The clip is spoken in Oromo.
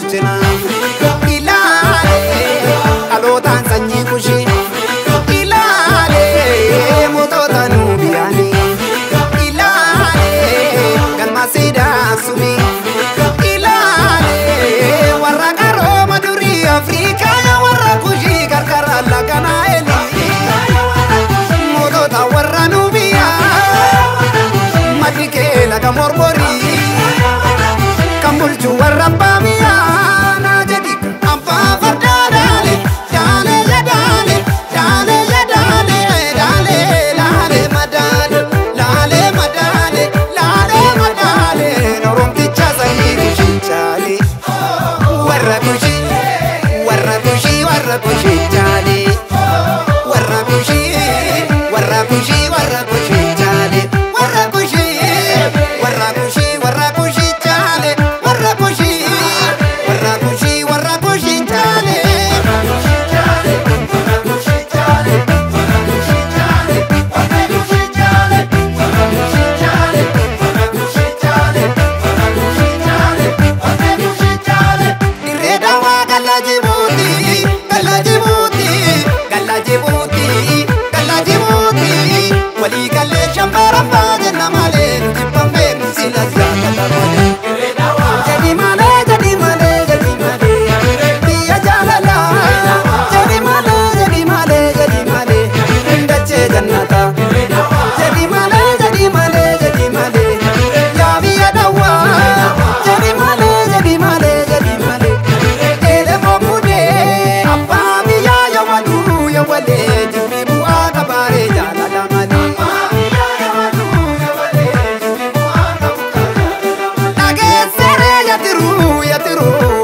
bulchina. Ilaalee dhalootaan sanyii kushii. Ilaalee mootota Nuubiyaanii. Ilaalee galma siidaa Aksumii. Ilaalee warra qarooma durii Afrikaa warra kushii qarqara laga Naayilii. Mootota warra Nuubiyaa maddi kee laga Mormorii. Kan bulchu warra abbaa biyyaa naa jedhi abbaa fardaa daale daale ya daale daale ya daale daale laale madaale laale madaale laale madaale oromticha sanyii kushii chaale warra kushii warra kushii warra kushii chaale warra kushii warra kushii warra kushii chaale warra kushii warra kushii warra kushii chaale warra kushii warra kushii warra kushii chaale. Dirree Dawaa gala Jibuutii gala Jibuutii gala Jibuutii gala Jibuutii walii galee shambaraffaa jenna malee nuti bambeen sila jaalala malee. Jedhi malee jedhi malee jedhi malee biyya jaalalaa jedhi malee jedhi malee jedhi malee dachee jannataa jedhi malee jedhi malee jedhi malee yaa biyya dawwaa jedhi malee jedhi malee jedhi malee elemoo kudee abbaa biyyaa yawaluu yawalee jibbi bu'aa qabaaree jaalala malee. Dhageessere yatiruu yatiruu